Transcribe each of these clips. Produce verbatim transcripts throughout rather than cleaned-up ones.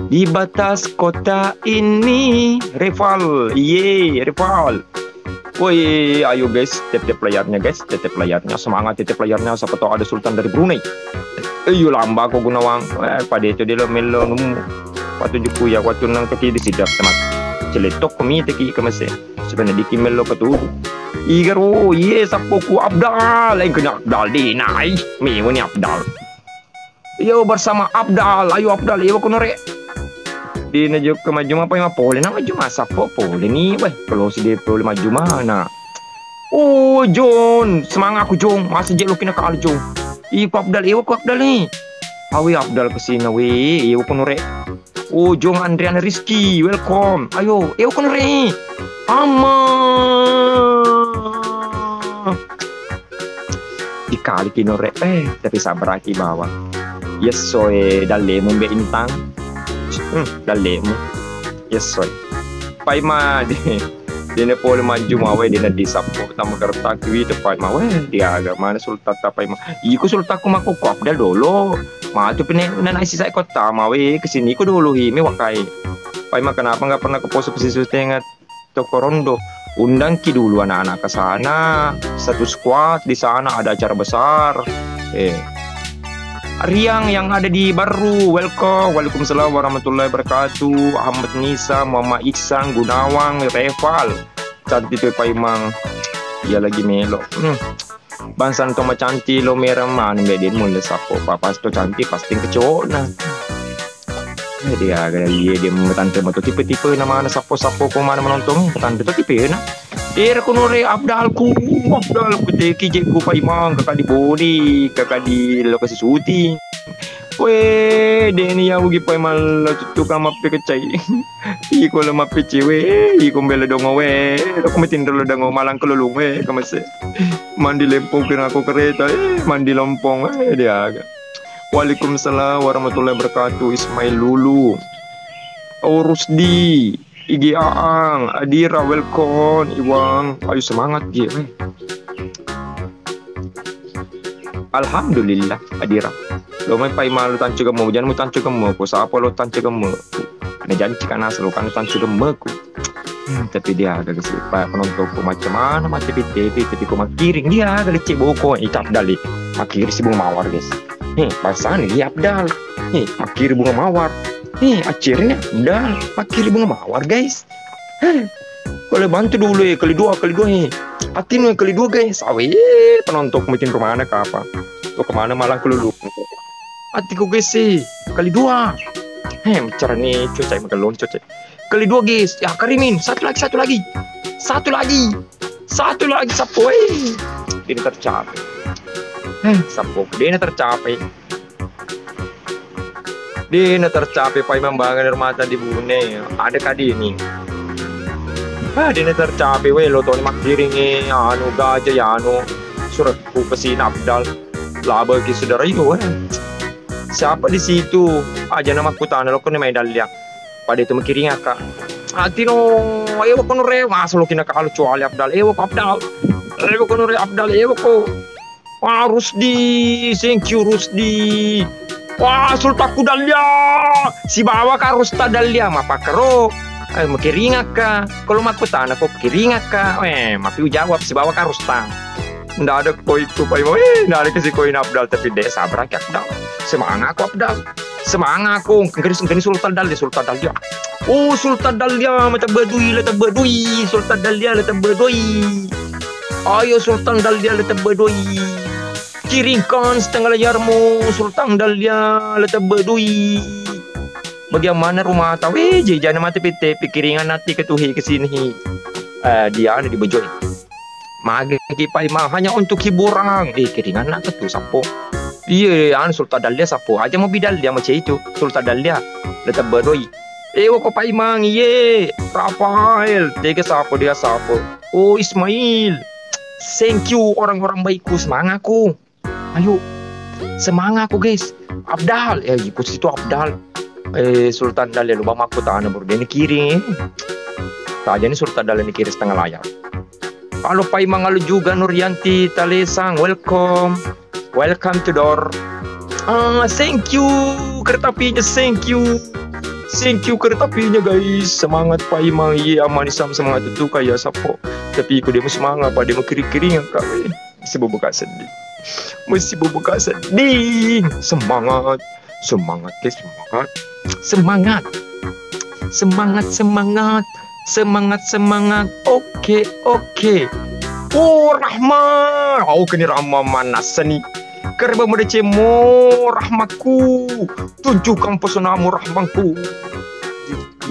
Di batas kota ini, Reval, iye, Reval. Woi, ayo guys, tap-tap layarnya guys, tap-tap layarnya, semangat tap-tap layarnya, siapa tahu ada Sultan dari Brunei. Ayo lamba ko Gunawang, eh, pada itu dia lo melo nemu. Patunjukku ya, waktu nang kaki di sidak teman. Celetok ko mite ki ke mese. Sebenarnya diki melo ketudu. Iga ro, iye sappoku Abdal, lain kena Abdal di nai, mewani Abdal. Yo bersama Abdal, ayo Abdal, ewa kono re. Dina jokka majjuma apa ma pole na majjuma sappo pole ni, weh, kalau si de pole majjuma na. Oh, John, semangat aku, John. Masih jek lukina kali, John. Iko Abdal, ewa ko Abdal ni. Awi Abdal kesina, weh, ewa kono re. Oh, John Andrian Rizky, welcome. Ayo, ewa kono re. Ama. Dikali kino re, eh, tapi sabaraki bawang. Yes, soe dallemu mbe Intang. Hmm, dallemu. Yes, soe. Paima di, dina pole majjuma wae, dina disappo tama kertak wi tepai ma wae, diaga mana Sultan tapai ma. Iko Sultan ku makko ko Abdal dolo. Matu pene nanai sisa kota ma wae, kesini ko dolo hi, me wakai. Paima kenapa nggak pernah ke poso pesisir tengah? Toko Rondo, undangki dulu anak-anak ke sana, satu squad di sana ada acara besar. Eh. Riang yang ada di Barru, welcome. Waalaikumsalam warahmatullahi wabarakatuh. Ahmad Nisa, Muhammad Iksan, Gunawang, Reval. Cantik tuh Paimang. Iya lagi melo. Hmm. Bangsa to macanti lo mereng manu mede mulle sappo. Papa to cantik pasti kecona. Eh, dia, dia, dia, dia tante moto tipe-tipe na mana sappo-sappo ko mana menonton, tante to tipe na. Era kono re Abdalku, Abdalku teki jekku Paimang, kakak di Boni, kakak di lokasi syuting. Weh, deni ya ugi Paimang lo cucuk ama pekecai. Iko lo mappece we, iko mbele dongo we, lo ko matinro lo dongo malang kelulung we, kamase. Mandi lempong kena ko kereta, eh, mandi lompong, eh, diaga. Waalaikumsalam warahmatullahi wabarakatuh, Ismail Lulu. Oh, Rusdi, Igi Aang, Adira, welcome, Iwang. Ayo semangat, Gi, eh. Alhamdulillah, Adira. Lo mai Paimang lo tancu gemmu, jangan mu tancu gemmu, ko sapa lo tancu gemmu. Najanci kana selo kan tancu gemmeku. Hmm, tapi diaga kasi pa penontonku macam mana macam pitte, tapi ko makiring diaga lecce boko, itak dali. Makiring si bunga mawar, guys. Heh, bangsana dia Abdal. Heh, makiring bunga mawar. Heh, akhirnya Abdal makiring bunga mawar, guys. Heh. Kalau bantu dulu ya, kali dua, kali dua, heh. Atinu yang kali dua, guys. Awe, penontonku makin rumah anak apa? Tuh kemana malang kelulu. Atiku guys sih, kali dua. Heh, bicara nih, cucai magelon, cucai. Kali dua, guys. Ya, Karimin. Satu lagi, satu lagi. Satu lagi. Satu lagi, sappo. Eh. Dena tercapai. Eh, sappo. Dena tercapai. Dena tercapai, Paimang bangen rumah tadi bune. Ada kadi ini. Ah, dena tercapai, weh, lo toni makiring, eh, anu, gajah, ya, anu. Surat ku pesi Abdal. Laba ki saudara itu, eh. Siapa di situ? Aja nama kutana lo kone mai dalia. Pada itu makiring aka. Atino, ewa kono re, masa lo kina kalu cuali Abdal, ewa ko Abdal. Ewa kono re Abdal, ewa ko. Wah, Rusdi, thank you Rusdi. Wah, Sultanku Dalia. Sibawa ka Rusta Dalia, mapakaro. Eh, makiring aka. Kalau makkutana ko makiring aka. Eh, mapi ujawab sibawa ka Rusta. Ndak ada ko itu, Pak Imam. Eh, ndak ada kasi ko ini Abdal, tapi dek sabar ki Abdal. Semangat ko Abdal. Semangat ko. Engkeni, engkeni Sultan Dalia, Sultan Dalia. Oh, Sultan Dalia, mata bedui, la tebedui. Sultan Dalia, la tebedui. Ayo, Sultan Dalia, la tebedui. Kiringkan setengah layarmu, Sultan Dalia, la tebedui. Bagaimana rumah tahu? Eh, jejana mata pete, pikiringan nanti ketuhi ke sini. Eh, dia ada di bejoi. Mage ki Paimang hanya untuk hiburan. Eh, kiringan nak tu sapo. Iya, anu Sultan Dalia sapo. Aja mau bidal dia macam itu. Sultan Dalia. Letak beroi. Eh, wako Paimang, iye. Rafael. Tega sapo dia sapo. Oh, Ismail. Thank you orang-orang baikku, semangatku. Ayo, semangatku, guys. Abdal, eh, ikut situ Abdal. Eh, Sultan Dalia, lu bama aku tanah, bro. Dia ni kiring, eh. Saja ni Sultan Dalia ni kiring setengah layar. Halo, Paimang, halo juga Nuryanti Talesang, welcome. Welcome to door. Ah, thank you. Kereta apinya, thank you. Thank you kereta apinya, guys. Semangat Pak Imang. Iya, Amani Sam semangat tu kayak sapo. Tapi ku dia semangat, pada mau kiri-kiri ngangkat. Weh, masih bobo kak sedih. Masih bobo kak sedih. Semangat. Semangat, guys, semangat. Semangat. Semangat, semangat. Semangat, semangat. Oke, oke. Oh, Rahma. Oh, kini Rahma manassa ni. Kerba madeceng mo, Rahmaku. Tunjukkan pesonamu, Rahmangku.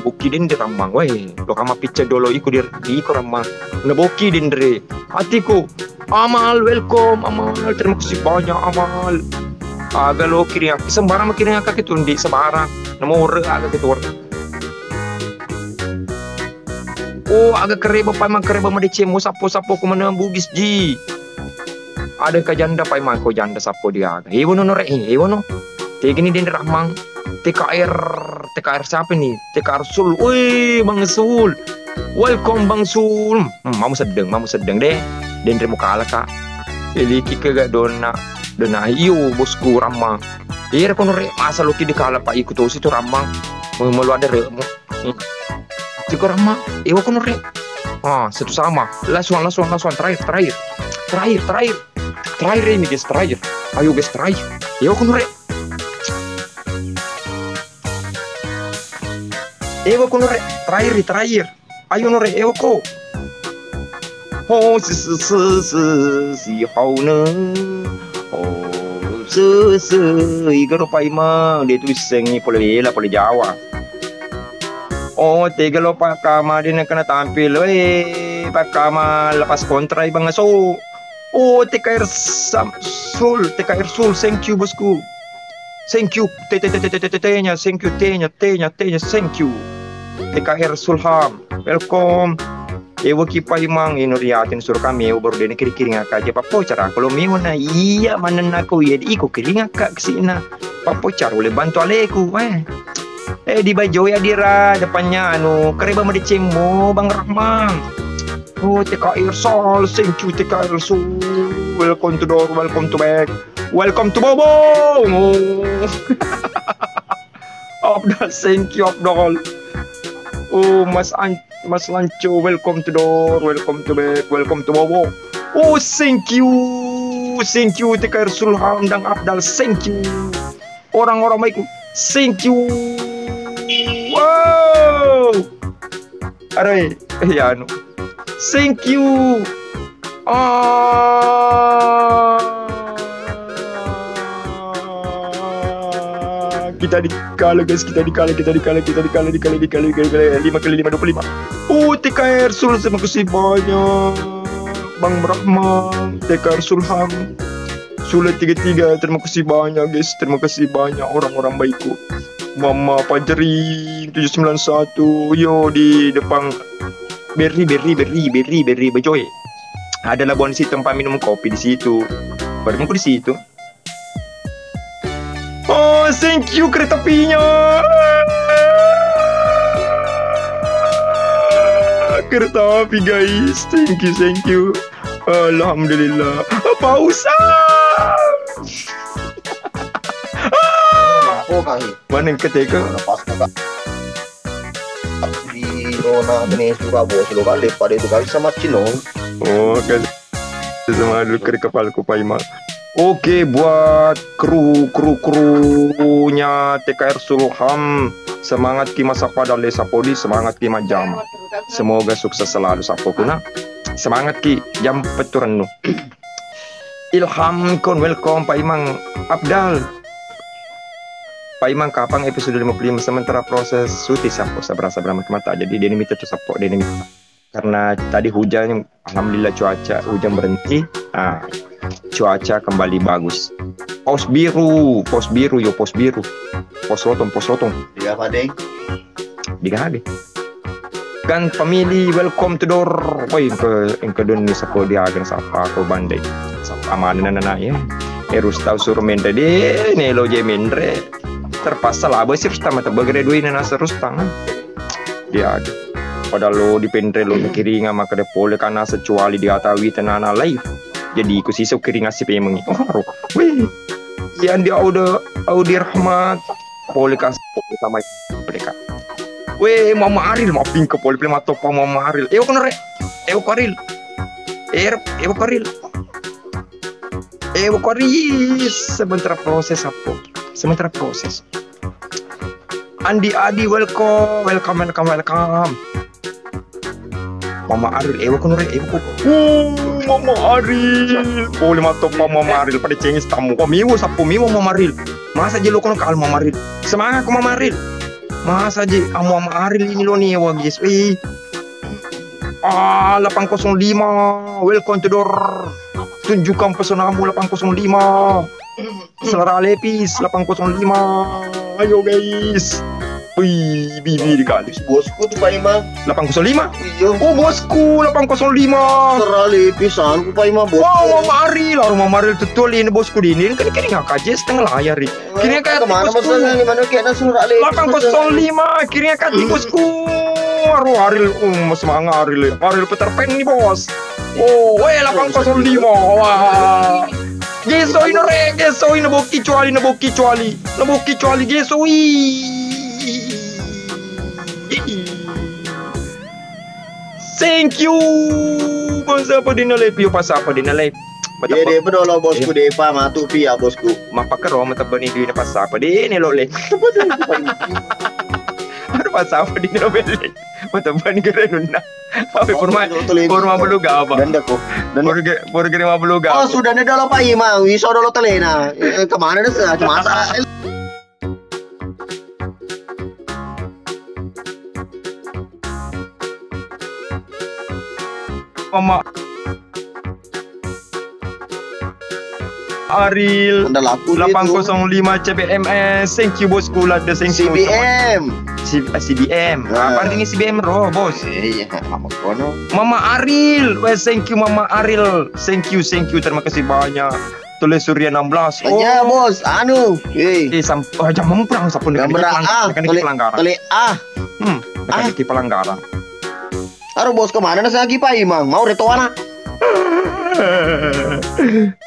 Boki dende Rahmang, weh. Lo kama picca dolo iku dir, iku Rahmang. Na boki dendre. Atiku. Amal, welcome, Amal. Terima kasih banyak, Amal. Aga lo kiring aku. Sembarang kiring aku ke tundi, sembarang. Nomor aga ke tuar. Oh, aga kereba, Pak Imang, kereba madeceng mo, sapo-sapo ku mana Bugis ji. Ada ka janda, Pak Imang, ko janda sapo dia. Hewo no, no, re, hewo no. Tegini dende Rahmang. T K R, T K R siapa nih? T K R Sul. Wih, Bang Sul. Welcome, Bang Sul. Hmm, mamu sedeng, mamu sedeng deh. Dendre mukala, Kak. Iliki ke gak dona. Dona, iyo, bosku Rahmang. Iya, kono re, masa lo ki dikala, Pak, iku tosi tu Rahmang. Mau malu ada re. Hmm. Tiko Rahmang, ewa kono re. Ah, satu sama. Last one, last one, last one. Terakhir, terakhir. Terakhir, terakhir. Terakhir ini, guys, terakhir. Ayo, guys, terakhir. Ewa kono re. Ewa kono re. Terakhir, terakhir. Ayo no re, ewa ko. Ho, si, si, si, si, si, hau ne. Ho, si, si, iga ro Pak Imang, de tu sengi pole bela, pole Jawa. Oh, tega lo Pak Kamal, de na kena tampil, eh, Pak Kamal lepas kontra, Bang Aso. Oh, T K R Sam-, Sul, T K R Sul, thank you, bosku. Thank you, te, te, te, te, te, te, tenya, thank you, tenya, tenya, tenya, thank you. T K R Sulham, welcome. Ewa ki Pak Imang, ino riatin suruh kami, ewa baru dene kiri-kiri ngaka aja, Pak Pocar, aku lo miwana, iya, manenna ko, iya, di iko kiri ngaka kesina. Pak Pocar, boleh bantu aleku, eh. Eh, di Bajo ya, dira, depannya, anu, kereba madeceng mo, Bang Rahman. Oh, T K R Sul, thank you, T K R Sul. Welcome to door, welcome to back. Welcome to Bobo. Oh. Abdal, thank you, Abdal. Oh, Mas An-, Mas Lanco, welcome to door, welcome to back, welcome to Bobo. Oh, thank you. Thank you, T K R Sulham dan Abdal, thank you. Orang-orang baikku, thank you. Wow. Aduh, eh, ya anu. Thank you. Ah, kita dikala, guys, kita dikala, kita dikala, kita dikala, dikala, dikala, dikala, lima kali lima, dua puluh lima. Oh, T K R Sul, terima kasih banyak. Bang Rahman, T K R Sulham. Sule tiga tiga, terima kasih banyak, guys. Terima kasih banyak orang-orang baikku. Mama Pajri tujuh sembilan satu, yo, di depan Berry, Berry, Berry, Berry, Berry, Bejoy. Ada Labuan Situ tempat minum kopi di situ. Baru di situ. Oh, thank you kereta apinya. Kereta api, guys. Thank you, thank you. Alhamdulillah. Pausa. Kok kai? Mana yang keteka? Lepas kok. Di zona Venezuela bos lo kali pada itu kali sama Cino. Oh, kan. Sama dulu ke kepala ku Paima. Oke, buat kru kru krunya T K R Sulham, semangat ki masa pada le sapodi, semangat ki majama. Semoga sukses selalu sapokuna. Semangat ki jam peturennu. Ilham kon welcome Pak Imang Abdal. Pak Imang, kapan episode lima puluh lima? Sementara proses syuting, sapo sabra-sabra mata. Jadi dia minta tu sapo, dia minta. Karena tadi hujan, alhamdulillah cuaca hujan berhenti. Ah, cuaca kembali bagus. Pos biru, pos biru, yo pos biru. Pos lotong, pos lotong. Iya, Pak Deng. Digade. Kan family, welcome to door. Woi, engke, engke dun ni sako diagen sapa ko bande. Sapa mana nana ya. Erus tau suruh mendre de, nelo je mendre. Terpaksa lah besi Rustam atau bagre duit nana serus tangan. Diagen. Padahal lo di pendre lo mikiringa maka de pole kana secuali di atawi tenana live. Jadi iku sisa kiringa si pemengi. Oh, wih. Yang di Audi, Audi Rahmat. Pole kas Sama mereka. Weh, Mama Aril, mappingka pole pale mattoppa Mama Aril. Ewa kono re. Ewa ko Aril. Er, ewa ko Aril. Ewa ko Aril. Sementara proses apa? Sementara proses. Andi Adi, welcome, welcome, welcome, welcome. Mama Aril, ewa kono re, ewa ko. Uh, Mama Aril. Pole mattoppa Mama Aril, pada cengis tamu. Oh, miwo, sappo miwo Mama Aril. Masa je lo kono kal Mama Aril. Semangat ko Mama Aril. Masa je amu Mama Aril ini lo ni ewa, guys. Wih. Ah, delapan kosong lima. Welcome to door. Tunjukkan pesonamu delapan kosong lima. Selera Lepis delapan kosong lima. Ayo guys. Wih, bibi dikali. Bosku tuh Pak Imam. Delapan kosong lima. Iya. Oh, bosku delapan kosong lima. Selera Lepis anu Pak Imam bosku. Wah, Mama Aril, Mama Aril tuh tuh ini bosku di ini kan kini ngaka aja setengah layar nih. Kini kayak kemana tikusku. Masalah gimana kayak Nasrul Lepis. Delapan kosong lima, kini kayak tikusku. Aduh, Aril, um, semangat Aril. Aril Peter Pan nih bos. Oh, weh, delapan kosong lima. Wah. Gesoi no re, gesoi no bokki cuali, no bokki cuali. No bokki cuali gesoi. Thank you. Bangsa apa dina le pio pas apa dina le. Iya deh, pedolo bosku deh, pa matu pia bosku. Mapakero matebani duina pas apa deh ne lo le. Aduh pas apa dina lo belle. Matebani gere nunna. Tapi purma, purma beluga apa? Danda ko. Danda. Purge, purge lima beluga. Oh, sudah ne dolo Pak Imam, iso dolo telena. Eh, kemana deh? Masa? Mama Aril. Anda laku dia tuh. Delapan kosong lima C B M S. Thank you bosku, Lada, thank you. C B M. C-, eh, C B M. Nah. Apa artinya C B M ro, bos? Eh, iya, apa kono? Mama Aril. Weh, thank you Mama Aril. Thank you, thank you. Terima kasih banyak. Tulis Surya enam belas. Oh. Iya, bos. Anu. Eh. Eh, sam-, oh, jangan perang sapun. Gambar A. Pelanggaran. Tulis A. Hmm, pelanggaran. Aro bos kemana na sagi Pak Imang? Mau retoana.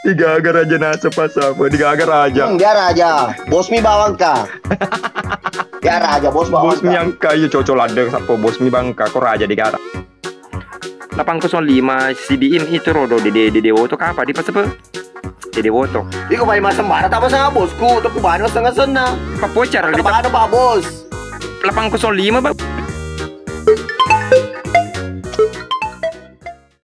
Digaga raja nasa pas apa? Digaga raja. Hmm, dia raja. Bosmi bawangka. Dia raja, bos bawangka. Bosmi yang kayu cocok ladang sapo bosmi bangka ko raja digara. Delapan kosong lima C D M itu rodo dede dede woto kapa di pas apa? Dede woto. Iko Pak Imang sembara tak pasang bosku, tapi bani setengah senna. Pak Pocar di. Ada Pak Bos. Delapan kosong lima, Bang.